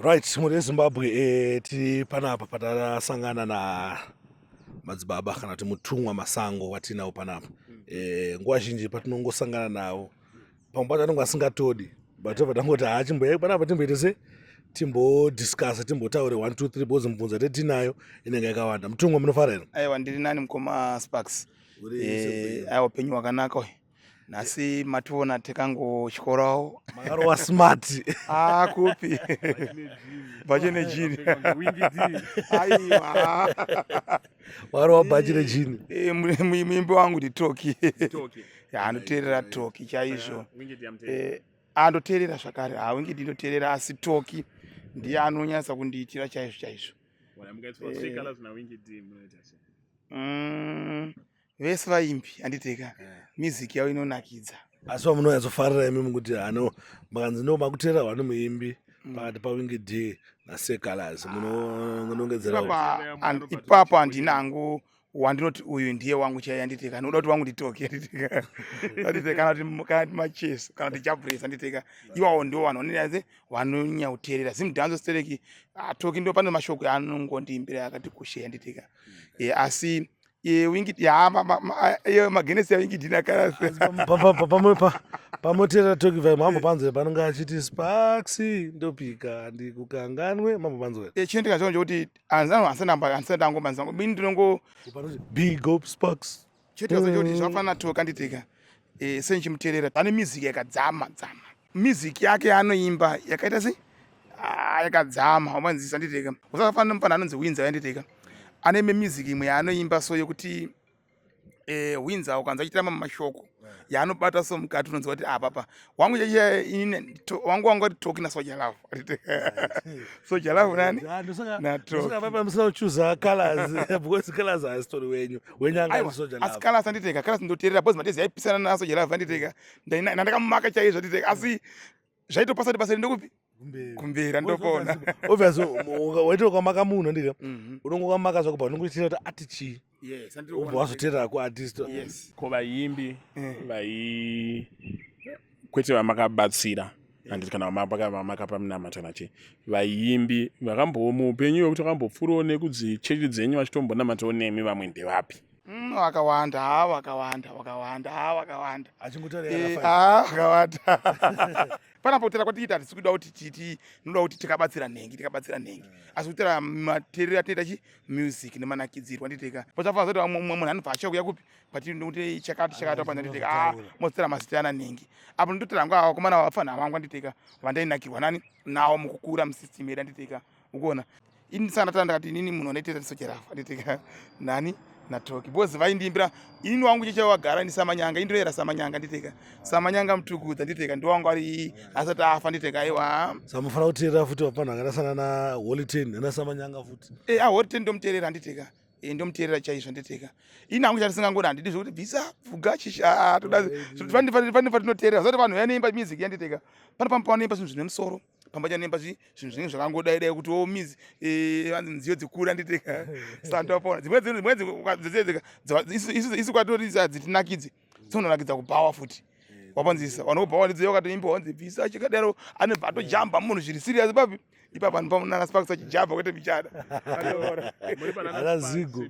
Right, mhuri yeZimbabwe eh, tiri panapa patasangana na madzibaba kana kuti mutumwa masango watinawo panapa eh, nguva zhinji patinongosangana navo pamwe pacho anenge asingatodi but tobva tangoti haa chimboyai panapa timboite se timbodiscussa timbotaure 1 2 3 because mibvunzo yatinayo inenge yakawanda. Mutumwa, munofara here? Aiwa, ndiri nani mukoma Sparks. Aiwa, upenyu hwakanaka uyu. Nhasi mationa tikangotyorawo. Makarova smart. Ah, kupi bhachi nejini. Aiwa, makarova bhachi nejini. Muimbi wangu ndiToki, anoteerera Toki chaizvo. Andoteerera zvakare, haWinky ndinoteerera, asi Toki ndiye anonyatsa kundiitira chaizvo chaizvo. Vese vaimbi anditeka, music yavo inonakidza. Asi vamunonyatsofarira imi mukuti hano makanzi ndo makuteerera wani muimbi pakati paWinky D naSeh Calaz, munonongedzera? Ipapo handina hangu wandinoti uyu ndiye wangu chaiye anditeka. Ndinoda kuti wangu ndiToki anditeka, anditeka, kana kuti Macheso, kana kuti Jabresi anditeka. Iwawo ndiwo vanhu vanonyaze vanonyanya kuteerera zimudhanzo stereki. Toki ndo pane mashoko aanongondiimbira akati kushe anditeka. Asi Winky, ya magenesi yaWinky D naCalaz. Pamoteerera Toki vai mambo panzwe panonge achiti "Sparks ndopika ndikukanganwe", mambo panzwe? Chinoitika chacho nchekuti handisandangomba nzangu ini ndinongo "Big up Sparks". Chinoitika chacho kuti zvafanana Toki anditeka, sendichimuteerera ane music yakadzama dzama, music yake yaanoimba yakaita sei, yakadzama, wamanzisa nditeka. Usafanana nemufana anonzi Winza yanditeka, ane imwe music imwe yaanoimba so yekuti Winza ukanzwa achiita mamwe mashoko yaanobata so mukati, unonzwa kuti apapa wangu inini wangu ari Toki naSoul Jah Love, Soul Jah Love nani naToki. Papa musina kuchuza Calaz because Calaz haasitori wenyu wenyanga. Aiwa, asi Calaz anditeka, Calaz ndoteerera because madezi aipisana naSoul Jah Love anditeka, ndandakamumaka chaizvo anditeka, asi zvaitopasa kuti basa ndekupi kumberi andopona. Obviously waiti ukamaka munhu andika, unonge ukamaka zvako pa unongoitira kuti ati chii, ubva wazoteerera kuartist. Yes. Ko vaimbi vai kwete vamakabatsira handiti, kana vamakapa minamato nachi, vaimbi vakambowo muupenyu wekuti vakambopfuurawo nekudzichechi dzenyu vachitombonamatawo nemi, vamwe ndevapi? Vakawanda, ha, vakawanda, vakawanda, ha, vakawanda. Achingotaura. Ha, vakawanda. Panapo kutera kwatiita hatisi kuda kuti titi noda kuti tikabatsira nhengi, tikabatsira nhengi, asi kutera materero atinoita chi music nemanakidzirwo anditeka pochafanira kuti mumwe munhu anobva achiya kuya kupi patiri ndokuti chakati chakati apa ndanditeka, a mozitera mazita ana nhengi apo. Ndotera hangu vakomana vafana vangu anditeka, vandainakirwa nani nawo mukukura musystem yedu anditeka. Ukuona ini saka ndakati inini munhu wandaiitira ndiSoul Jah Love anditeka nani naToki because vaindiimbira inini wangu cheche wagara ni Samanyanga, indoyera Samanyanga nditeka, Samanyanga Mutukudza nditeka, ndiwangu ari asati afa nditeka, aiwa. Saka mufanira kuteerera futi vapanhu vakaita na Holy Ten ana Samanyanga futi. Holy Ten ndomuteerera nditeka. Ndomuteerera chaizvo nditeka. Ini hangu chandisingangoni handidi zvekuti bvisa pfuga chisha, toda pane patinoteerera zati vanhu vanoimba music yanditeka, pane pamwe pavanoimba zvinhu zvine musoro, pamba chanoimba zvinhu zvinenge zvakangodai dai kuti o mizi vanzi nziyo dzikura nditeka. Sandopona dzimwe dzimwe isu kwatori hadzitinakidzi, dzinonakidza kubhawa futi, wapanzisa vanobhawa ndidzo wakatoimba wanzi bvisa chikadaro, anobva atojamba munhu zviri serious papi ipapa nana Sparks achijamba kwete michana. Ana Zigo.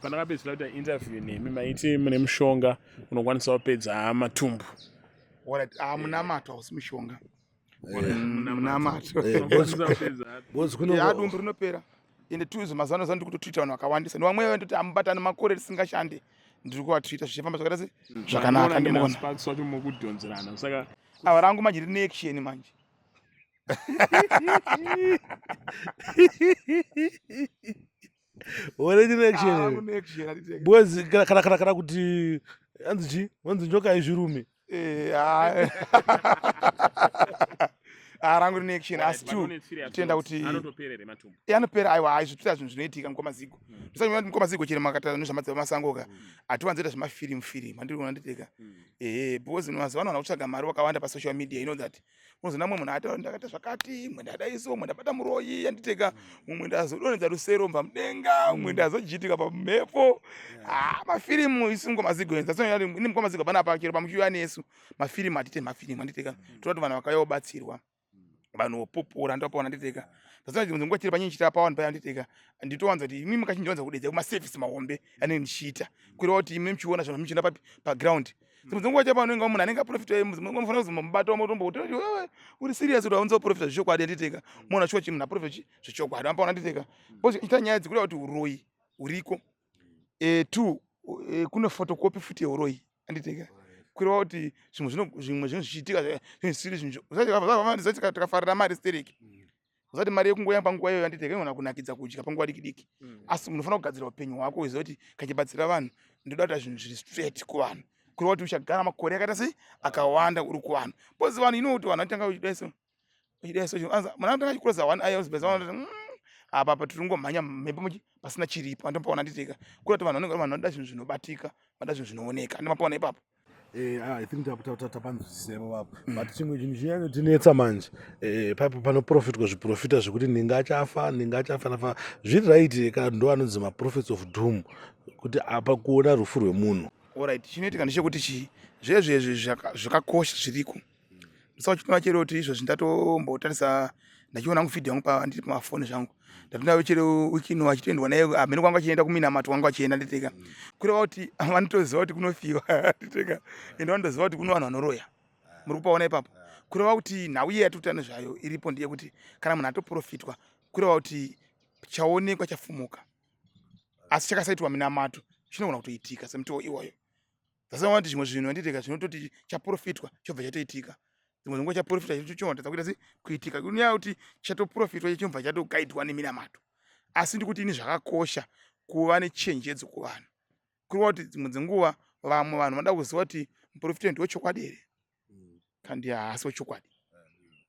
Pandakapedzisira kuita interview nemi maiti mune mushonga unokwanisa kupedza matumbu. Alright, ah, munamato hausi mushonga. Munamato. Because kuno Ya, dumbu rinopera. Ende tuzo mazuva ano ndiri kutotreata vanhu vakawandisa, nevamwe vandoti amubatani makore risingashande, ndiri kuvatreata zvichifamba zvakaita se zvakanaka, ndimuona. Sparks wacho mukudhonzerana saka. Ava rangu manje rine action manje. Ore rine action. Ah, rangu rine action, handiteka. Because kana kuti anzi chi wanzi njoka haizvirume. Ah. Ah, rangu rine action, asi tu tenda kuti anotoperere matumbu. Anopera, aiwa, aizvituta zvinhu zvinoitika mukoma Zigo. Ndisanyora kuti mukoma Zigo chero makata nezvamadzibaba masango ka, hatiwanzoita zvemafirimu firimu, handiri kuona nditeka. Ehe, because mazuva ano vanhu vakutsvaga mari wakawanda pasocial media, you know that unozoona mumwe munhu ati ndakaita zvakati, mumwe ndadaiso, mumwe ndabata muroyi anditeka, mumwe ndazodonhedza rusero mva mudenga, mumwe ndazojitika pamhepo. Ah, mafirimu isu mukoma Zigo ini mukoma Zigo panapa chero pamuchiuya nesu mafirimu hatite mafirimu anditeka. Toda kuti vanhu vakauya vobatsirwa. Vanhu vopupura, ndopaona nditeka. Ndasina nguva chiri panyinyi chita pavanhu paya nditeka. Nditowanza kuti imimi kachinji wanza kudedza kumaservice mahombe anenge ndichiita. Kureva kuti imimi muchiona zvinhu muchienda papi paground. Dzimwe dzenguva chapa anenge munhu anenge aprofita munofanira kuzomubata motombo kuti wewe uri serious kuti aunza kuprofita zvechokwadi anditeka. Muona shuwa chi munhu aprofita zvechokwadi ampaona nditeka. Because ita nyaya dzikureva kuti uroyi uriko. Eh two eh, kune photocopy futi yeuroyi anditeka kureva kuti zvimwe zvino zvimwe zvinhu zvichiitika zvinhu zvisiri zvinhu zvaizati tikafarira mari stereki usati mari yekungoya panguva iyoyo anditeka inogona kunakidza kudya panguva diki diki asi unofanira kugadzira upenyu hwako uziva kuti kachibatsira vanhu ndoda kuita zvinhu zviri straight kuvanhu kureva kuti uchagara makore akaita sei akawanda uri kuvanhu because vanhu ino kuti vanhu vanotanga uchidai so uchidai so munhu anotanga achikuroza one eye uzibeza vanoti apa apa tiri kungomhanya mhepo muchi pasina chiripo andopaona nditeka kureva kuti vanhu vanenge vanhu vanoda zvinhu zvinobatika vanoda zvinhu zvinooneka andomapaona ipapo. Eh, ah, I think tapanzwisisa ipapo apo mm. But chimwe chinhu chinyanyotinetsa manje eh, papo panoprofitwa zviprofita zvekuti ninga achafa ninga achafa nafa zviri right ka ndo anonzi maprophets of doom kuti apa kuona rufu rwemunhu. Alright, chinoitika ndechekuti chii zvezvezvi zvakakosha zviriko ndisaka chitona chero kuti izvozvi ndatombotarisa ndachiona hangu video yangu pandiri pamafoni zvangu ndatoona chero wikino achitoendwa naye hameno kwanga achienda kuminamato kwanga achienda nditeka kureva kuti vanotoziva kuti kunofiwa nditeka ende vanotoziva kuti kuno vanhu vanoroya muri kupaona ipapo kureva kuti nhau iye yatikuta nezvayo iripo ndeyekuti kana munhu atoprofitwa kureva kuti chaonekwa chafumuka asi chakasaitwa minamato chinogona kutoitika semutoo iwoyo. Zvasiyana kuti zvimwe zvinhu handiti zvinototi chaprofitwa chobva chatoitika. Dzimwe dzenguva chaprofitwa chotadza kuita sei kuitika. Kunyaya yekuti chatoprofitwa chobva chatogaidwa neminamato. Asi ndikuti ini zvakakosha kuva nechenjedzo kuvanhu. Kureva kuti dzimwe dzenguva vamwe vanhu vanoda kuziva kuti muprofita ndewechokwadi here kandi haasi wechokwadi.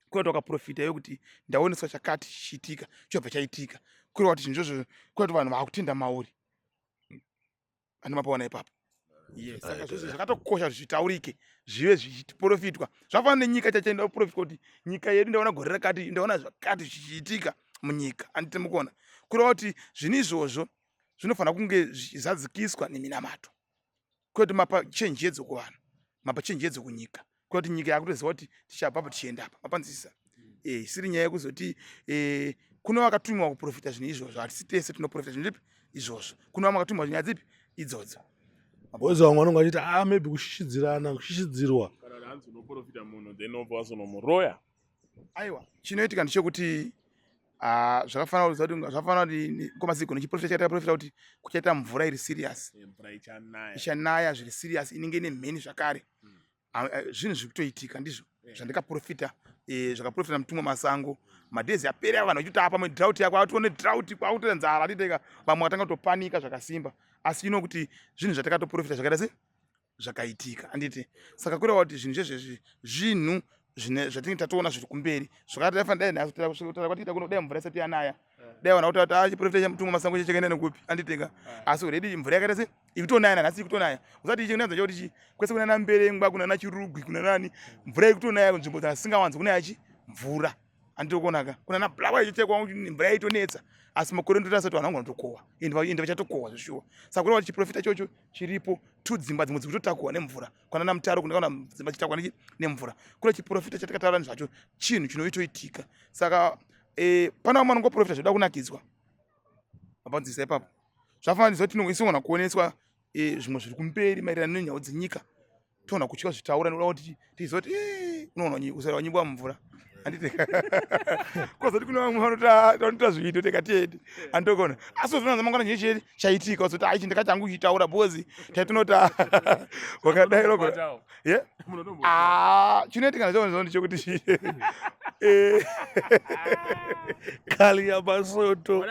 Kureva kuti wakaprofita iwe kuti ndaoneswa chakati chichiitika chobva chaitika. Kureva kuti zvinhu izvozvo kureva kuti vanhu vakutenda mauri. Ane mapaona ipapo. Yes, saka zvose zvakatokosha kuti zvitaurike zvive zvichiprofitwa. Zvafanana nenyika chachaenda kuprofitwa kuti nyika yedu ndaona gore rakati ndaona zvakati zvichiitika munyika. Anditi mukuona. Kureva kuti zvinhu izvozvo zvinofanira kunge zvichizadzikiswa neminamato. Kwete mapa chenjedzo kuvanhu, mapa chenjedzo kunyika. Kwete nyika yakutoziva kuti tichabva apa tichienda apa. Mapanzwisisa? Eh, isiri nyaya yekuzoti eh, kune vakatumiwa kuprofita zvinhu izvozvo. Hatisi tese tinoprofita zvinhu zvipi izvozvo. Kune vamwe vakatumwa nyaya dzipi idzodzo. Boys vamwe vanonge vachiti ah maybe kushishidzirana kushishidzirwa. Kana hanzi unoprofita munhu then obva wazonomuroya. Aiwa, chinoitika ndechekuti ah, zvakafanana kuti zvakafanana kuti ngoma zigo nechiprofita chaita profita kuti kuchaita mvura iri serious. Eh, mvura ichanaya. Ichanaya zviri serious inenge ine mheni zvakare. Zvinhu zviri kutoitika ndizvo zvandikaprofita eh, zvakaprofita mutumwa masango madhezi apera vanhu vachiti apa drought yako atione drought kwakutoita nzara atiteka vamwe vatanga kutopanika zvakasimba asi ino kuti zvinhu zvatakatoprofita zvakaita sei zvakaitika anditi saka kureva kuti zvinhu zvezvezvi zvinhu zvine zvatinge tatoona zviri kumberi zvakati dai nhasi kutaura kwatiita kuno dai mvura isati yanaya dai vanhu vakuti ah chiprofita chamutumwa masango chakaenda nekupi anditeka asi already mvura yakaita sei ikutonaya nanhasi ikutonaya usati chinanza chakuti chi kwese kunana mberengwa kunana chirugwi kuna nani mvura ikutonaya kunzvimbo dzasingawanzi kunaya chi mvura anditokonaka kunana bulawayo chechekwa mvura yaitonetsa asi makore ndotarisa kuti vanhu vangu vanotokohwa ende vachatokohwa zveshuwa saka kureva kuti chiprofita chocho chiripo tu dzimba dzimwe dzikutotakuhwa nemvura kwanana mutaro kuna kana dzimba chitakwa nemvura kune chiprofita chatakataura nezvacho chinhu chinoitoitika saka e, pana vamwe vanongoprofita zvoda kunakidzwa mapanzisa ipapo zvafanana nezvati tinoisogona kuoneswa e, zvimwe zviri kumberi maererano nenyau dzenyika toona kutya zvitaura nekuda kuti tiziva kuti unoona usara wanyibwa mumvura handiti kozoti kune vamwe vanoita zviito tekatiende andokona asi uzoona mangwana chii chii chaitika uzoti aichi ndakati hangu kuchitaura because taitinota wakadai roko ye ah chinoitika nacho ndechekuti eh. Kali ya masondo.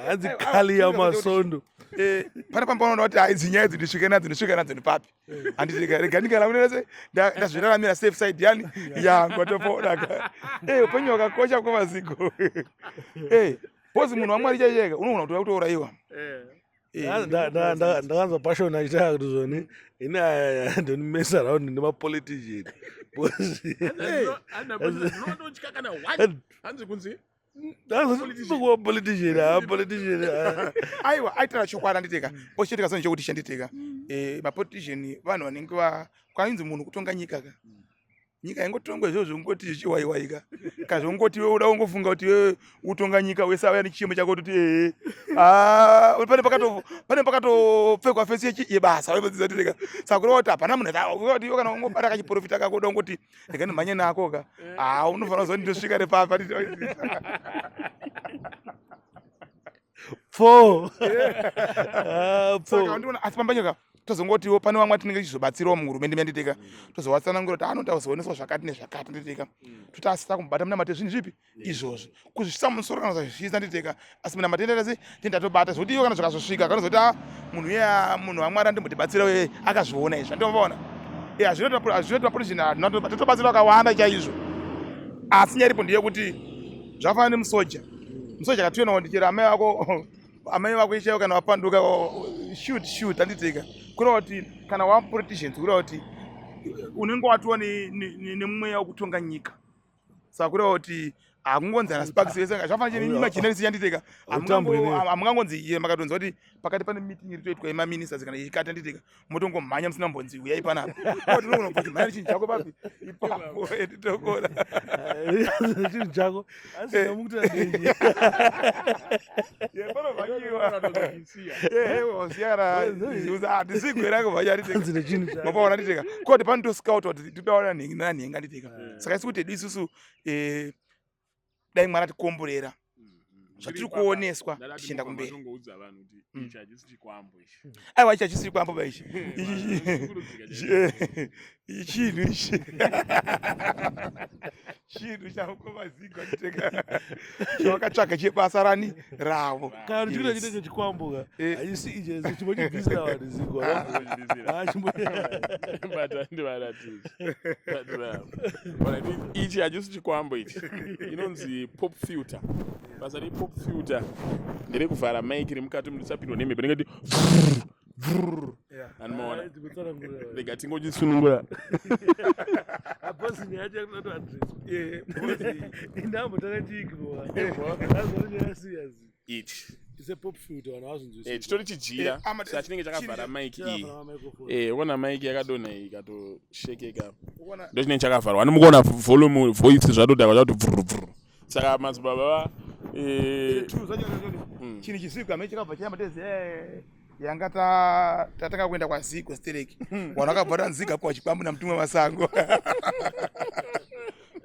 Hanzi kali ya masondo. Eh, pane pamba unoona kuti haidzi nyaya idzi ndisvike nadzo ndisvike nadzo ndipapi handiti rega ndikaramunira se ndazviraramira safe side yani yangu atopoonaka eh upenyu hwakakosha kwemaziko eh bozi munhu wamwari chaicheka unogona kutoda kutourayiwa eh. Ndakanzwa passion achitanga kuti zvoni ini aya ndoni mess around nemapolitician hanzi kunzi politician ah, politician ah. Aiwa aitira chokwadi anditeka pochiitika zvinhu chekuti chanditeka eh, mapolitician vanhu vanenge va kwainzi munhu kutonga nyika ka. Nyika ingotongwa izvozvo kungoti zvichiwaiwaika kazvongoti iwe uda kungofunga kuti iwe utonga nyika wese auya nechiyemo chako toti ehe ah, pane pakato pane pakatopfekwa fesi yebasa waibodzizatireka saka kureva kuti hapana munhu kuti iwe kana ungobata kachiprofita kako uda kungoti rega ndimhanye nako ka ah unofanira kuziva nditosvika repapa pfo ah, saka ndiona asi pambanyaka tozongotiwo pane vamwe atinenge tichizobatsirawo muhurumende miya nditeka tozovatsanangura kuti anoda kuzooneswa zvakati nezvakati nditeka mm. toti asi takumubata munamate zvinhu zvipi izvozvo kuzvisvitsa musoro kana kuzvisvitsa nditeka asi munamate ndetasi tindatobata zvekuti iwo kana zvikazosvika kanozoti a ah, munhu uye ah, munhu wamwari andimbotibatsira uye akazviona izvi andinovaona hazvinotipa provision totobatsira vakawanda chaizvo asi nyaya iripo ndeyekuti zvafanana nemusoja musoja akatoenawo ndichera amai vako amai vako ichaivo kana vapanduka shoot shoot handitika kureva kuti kana wapoliticians kureva kuti unenge watiwa nemweya wekutonga nyika saka kureva kuti hakungonzi ana sparks vese zvafanira nemajenalist yanditeka hamungangonzi iye makatonzwa kuti pakati pane meeting iri toitwa yemaministers kana ichikati anditeka motongomhanya musina mbonzi uyai panapa otinogona chinhu chako papi ipapo etitokona chinhu chako asimukutiramapaona nditeka koti panotoscout kuti todaona nhengi nanhengi anditeka saka isi kuti edu isusu eh, dai mwari atikomborera zvatiri kuoneswa tichienda kumberi mm. aiwa ichi hachisi chikwambo ba ichi ichi chinhu ichi chinhu chamukomazigwa chiteka chavakatsvaga chebasa rani ravo kana chikuita chite chechikwambo ka eh. haisi ichi chimbochibvisira vanhu zigwa ichi hachisi chikwambo ichi inonzi pop filter basa repop filter nderekuvhara mike remukati murisapindwa nemhepo ndingati anomaona rega tingochisunungura ichi eh, chitori chijira eh, saka chinenge chakavhara mike iyi eh, ukaona mike yakadonha iyi ikatoshekeka ndo chinenge chakavharwa ani mukuona volume voice zvatodhakwa zvati bvurubvuru saka madzibaba eh, hmm. chinhu chisiku amene chakabva chayamba tezi eh, yanga tatanga kuenda kwazigo stereki hmm. vanhu vakabva tanziga kwa chikwambu namutumwa masango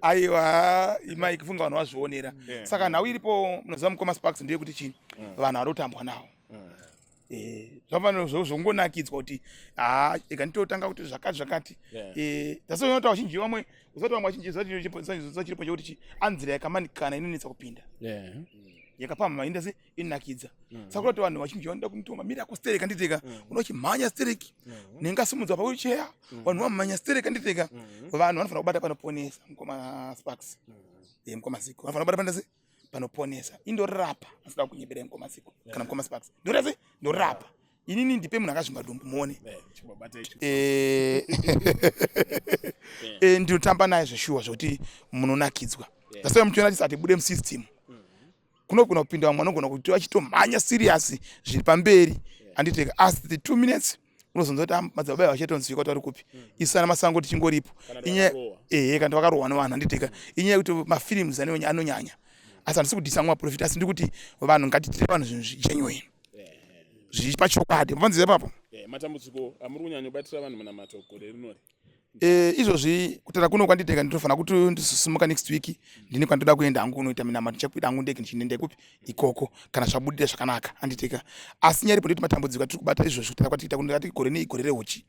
aiwa imai kufunga vanhu vazvionera saka nhau iripo munoziva mukoma sparks ndeyekuti chii hmm. vanhu varotambwa nawo Eh, zvafanira zvongonakidzwa kuti haa ega nditotanga kuti zvakati zvakati eh, that's why unoita vazhinji vamwe usati vamwe vazhinji zachiripo chekuti chi anzira yakamanikana inonetsa kupinda yakapamhama inoita se inonakidza mm. saka kuti vanhu vazhinji vanoda kunitoma mira kustereka nditeka mm. unochimhanya stereki mm. nengasumudzwa pawheelchair vanhu vamhanya stereka nditeka vanhu vanofanira kubata panoponesa mukoma sparks eh, mukoma ziko vanofanira kubata panoita se panoponesa indorapa asida kunyebera mukoma ziko kana mukoma sparks ndorase ndorapa inini ndipe munhu akazvimba dumbu muone eh, eh, ndinotamba naye zveshuwa zvekuti munonakidzwa that's why muchiona tisati bude musystem kunogona kupinda vamwe vanogona kuti vachitomhanya serious zviri pamberi anditeka asi the two minutes unozonzwa kuti ah, madzibaba ava vachatonzwika kuti vari kupi mm. isu ana masango tichingoripo inyaya ehe kana vakarohwa nevanhu handiteka mm. inyaya yekuti mafilms anonyanya asi handisi kudhisa mwa profit asi ndikuti vanhu ngatitire vanhu zvinhu zvigenuine zviri pachokwadi mapanziza ipapo eh, matambudziko amuri kunyanyobatira vanhu munamato gore rinori Eh, izvozvi kutaura kuno kwanditeka ndinofanira kuti ndizosimuka next week ndine kwandoda kuenda hangu kunoita minamato ndichakwira hangu ndege ndichienda kupi ikoko kana zvabudira zvakanaka anditeka asi nyaya iripo ndekuti matambudziko atiri kubata izvozvi kutaura kwatiita kuno ndakati gore nei gore rehuchi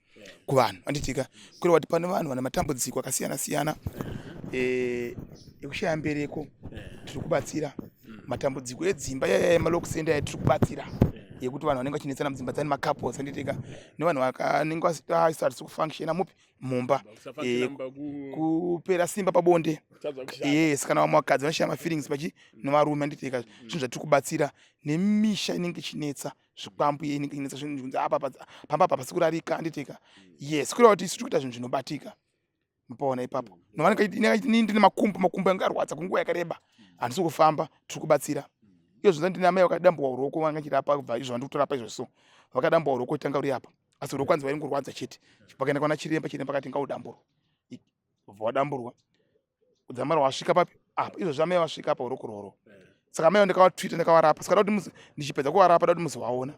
kuvanhu anditika kureva kuti pane vanhu vane matambudziko akasiyana siyana eh, ekushaya mbereko tiri kubatsira matambudziko edzimba yaya yemalokusenda yatiri kubatsira yekuti vanhu vanenge vachinetsana mudzimba dzani macouples anditika nevanhu vakanenge vasati kufunctiona mupi mumba eh, kupera simba pabonde yes kana vamwe vakadzi vanoshaya mafeelings pachi nevarume anditika zvinhu zvatiri kubatsira nemisha inenge ichinetsa zvikwambu iye inenge ichinetsa zvinhu kunzi apa pamba apa pasi kurarika anditika yes kureva kuti isu tiri kuita zvinhu zvinobatika mupaona ipapo mm. ndine makumbo makumbo anga arwadza kunguva yakareba mm. handisi kufamba tiri kubatsira mm. iyo zvinza ndine amai vakadambuwa uroko vanga chirapa kubva izvo vandiri kutorapa izvo so vakadambuwa uroko tanga uri apa asi uroko anzi vaingorwadza chete vakaenda kwana chiremba chiremba akati ngaudamburwa Ubva wadamburwa dzamara wasvika papi apa izvozvi amai vasvika apa uroko roro saka amai ndakavatwita ndakavarapa saka da kuti ndichipedza kuvarapa da kuti muzovaona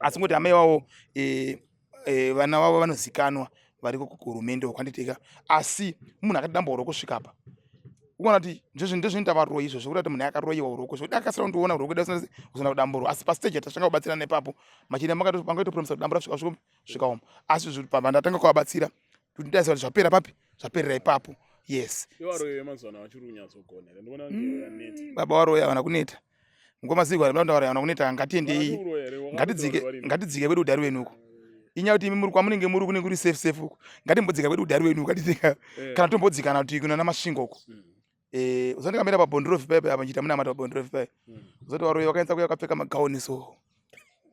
asi ngoti amai vavo e, e, vana vavo vanozikanwa variko kuhurumende uko anditeka asi munhu akati damba uroko svika apa ukaona kuti ndozvinoita varoyi izvozvo kuti munhu akaroyiwa uroko zvekuti akasira kundiona uroko da usina kudamburwa asi pastage yatasvanga kubatsirana ipapo machine mangaitopromisa kudambura svika svika umo asi pandatanga kuvabatsira kuti ndaiziva kuti zvapera papi zvaperera ipapo yes baba varoyi havana kuneta ngoma zigwa baba varoyi havana kuneta ngatiendei ngatidzike ngatidzike kwedu udhari wenu uko inyaya kuti imi muri kwamunenge muri kunenge kuri safe safe uko ngatimbodzika kwedu udhari wenu uko ngatidzika eh. kana tombodzikana kuti kuna namasvingo uko mm. eh uzoti kamira pabondrofi paya apa nchita munamata pabondrofi paya mm. uzoti varoyi vakaenza kuya vakapfeka magauni so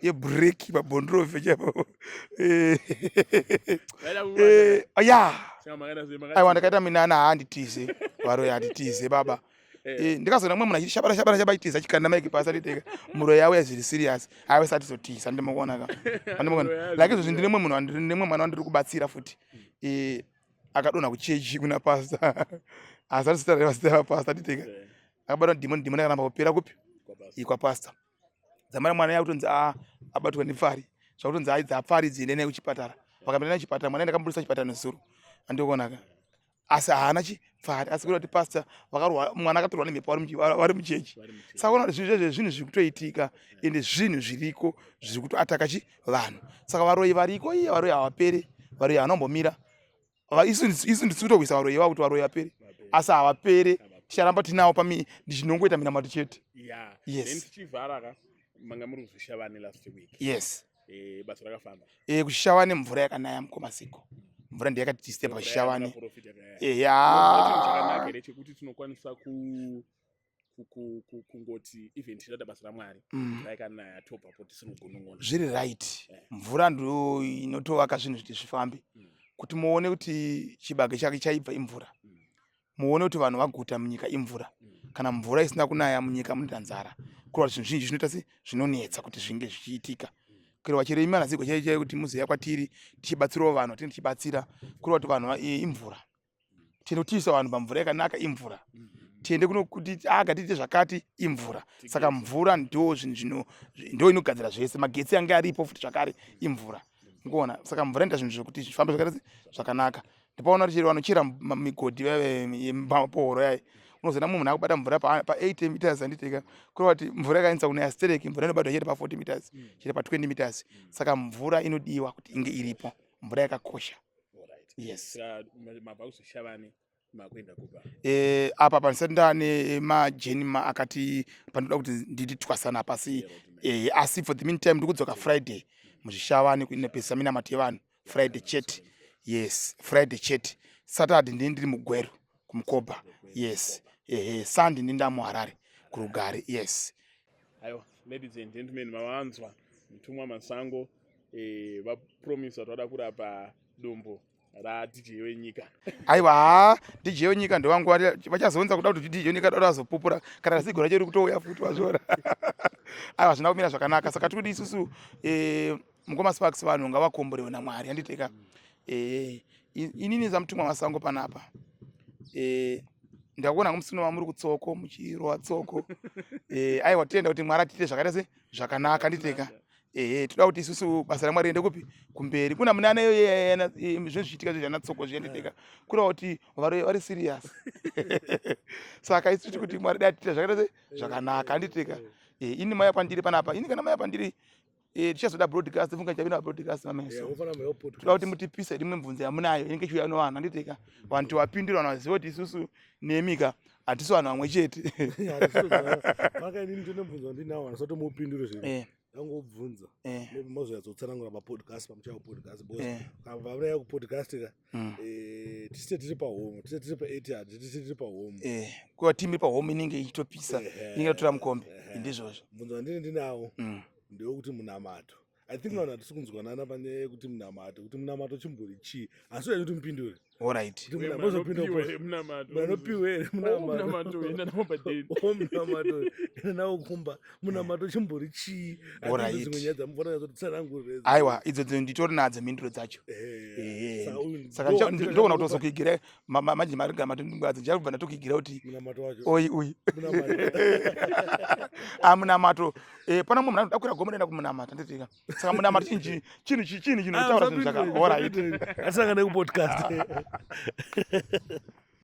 yebreak pabondrofi chaipo eh, eh, ya aiwa ndakaita minana handitize varoyi handitize baba eh. eh ndikazoona mumwe munhu achiti shabara shabara shaba achitiza achikanda maiki pasi atiteka muroyi auya zviri serious aiwe satizotiza ndimokuona ka andimokuona like izvozvi ndine mumwe munhu ndine mumwe mwana wandiri kubatsira futi eh akadonha kuchechi kuna pasta asi atisita zita rapasta titeka eh. akabatwa dhimoni dhimoni akaramba kupera kupi kwapasta dzamara mwana yakutonzi a abatwa nepfari zvakutonzi ai dzapfari dziende naye kuchipatara vakapinda naye kuchipatara mwana ndakamubudisa chipatara nezuro andikuonaka asi haana chipfari asi kuda kuti pasta vakarwa mwana akatorwa nemhepo vari muchechi saka ona kuti zvinhu zvezve zvinhu zviri kutoitika ende zvinhu zviriko zviri kutoataka chi vanhu saka varoyi variko iye varoyi havapere varoyi havanombomira isu ndisi kutohwisa varoyi ivavo kuti varoyi vapere asi havapere ticharamba tinawo pami ndichinongoita minamato chete yes manga muri kuzvishavane last week yes eh, basa rakafamba eh, kushavane mvura yakanaya mukoma siko mvura ndiyo yakati disturb pashavane eya chekuti tinokwanisa ku kungoti even tichida basa ramwari mm. raikanaya tobvapo tisiri kugunun'una zviri right eh. mvura ndo inotovaka zvinhu zviti zvifambe mm. kuti muone kuti chibage chake chaibva imvura mm. muone kuti vanhu vaguta munyika imvura kana mvura isina kunaya munyika munoita nzara kureva zvinhu zvinji zvinoita se zvinonetsa kuti zvinge zvichiitika kureva chero imi anazigwa chaiyo chaiyo kuti muziya kwatiri tichibatsirawo vanhu vatinge tichibatsira kureva kuti vanhu imvura tiende kutiisa vanhu pamvura yakanaka imvura tiende kunokuti aga tiite zvakati imvura saka mvura ndo zvinhu zvino ndo inogadzira zvese magetsi ange aripo futi zvakare imvura mukuona saka mvura inoita zvinhu zvekuti zvifambe zvakaita zvakanaka ndipaona kuti chero vanochera migodhi yemapohoro yayi unozoona mumwe munhu akubata mvura pa80 meters anditeka kureva kuti mvura yakaendesa kunaya stereki mvura inobatwa chete pa40 meters chete pa20 meters saka mvura inodiwa kuti inge iripo mvura yakakosha yes makuenda kuba eh apa pandisati ndane majeni ma akati pandoda kuti nditi twasana pasi eh asi for the meantime ndikudzoka friday muzvishavani kuinepesa minamato yevanhu friday chete yes friday chete saturday ndini ndiri mugweru kumukoba yes ehe sunday ndini ndamuharare kurugare yes aiwa ladies and gentlemen mavanzwa mutumwa masango eh, vapromisa kuti vada kurapa dumbu raDJ wenyika aiwa haa DJ wenyika ndovangu vachazounza kuda kuti DJ wenyika dada azopupura kana zigo racho riri kutouya futi vazviona aiwa zvina kumira zvakanaka saka tiri kuti isusu eh, mukoma Sparks vanhu ngavakomborewe naMwari handiteka eh, inini zamutumwa masango panapa eh, ndakuona musi uno muri kutsoko muchirova tsoko eh, aiwa tenda kuti Mwari atiite zvakaita se zvakanaka handiteka ehe toda kuti isusu basa ramwari riende kupi kumberi kuna mune ana zvinhu zvichiitika zvezvana tsoko zviendeteka kureva kuti vari vari serious saka isu tiri kuti mwari dai atiita zvakaita se zvakanaka handiteka eh, ini maya pandiri panapa ini kana maya pandiri eh, tichazoda broadcast funga chavina broadcast mameso toda kuti mutipise rimwe mvunzo yamunayo inenge ichiuya nevanhu handiteka vanhu tiwapindura vanhu vazive kuti isusu nemika hatisi vanhu vamwe chete makaini ndine mubvunzo wandinawo handisati zvino eh. Ndangobvunza eh. maybe mazoyatsotsanangura papodcast pamuchaya kupodcast because eh. kana pamunaya kupodcast ka eh, tisite tiri pahome tisite tiri paetihad tisite tiri pahome eh, kuva timu iri pahome inenge ichitopisa inenge itotora mukombe ndizvozvo mubvunzo wandini ndinawo ndewekuti munamato i think vanhu hatisi kunzwanana panyaya yekuti munamato kuti munamato chimbori chii asi uya kuti mupindure. Alright. Kuti munhu ambozopinda anopiwe here munamato enda nawo padeni munamato enda nawo kumba munamato chimbori chii Alright. dzimwe nyaya dzamufanira kutsanangurira Aiwa, idzo dzo nditori nadzo mhinduro dzacho. Eh, saka uyu Saka ndo ndogona kutozokuigira manje marigamatodingadzi ndichabva ndatokuigira kuti munamato wacho oyi uyu munamato Ah, munamato pana mumwe munhu anoda kukwira gomo noenda kumunamato anditika. Saka munamato chinhu chinhu chinhu chinotaura zvinhu zvaka alright. Atisangane kupodcast.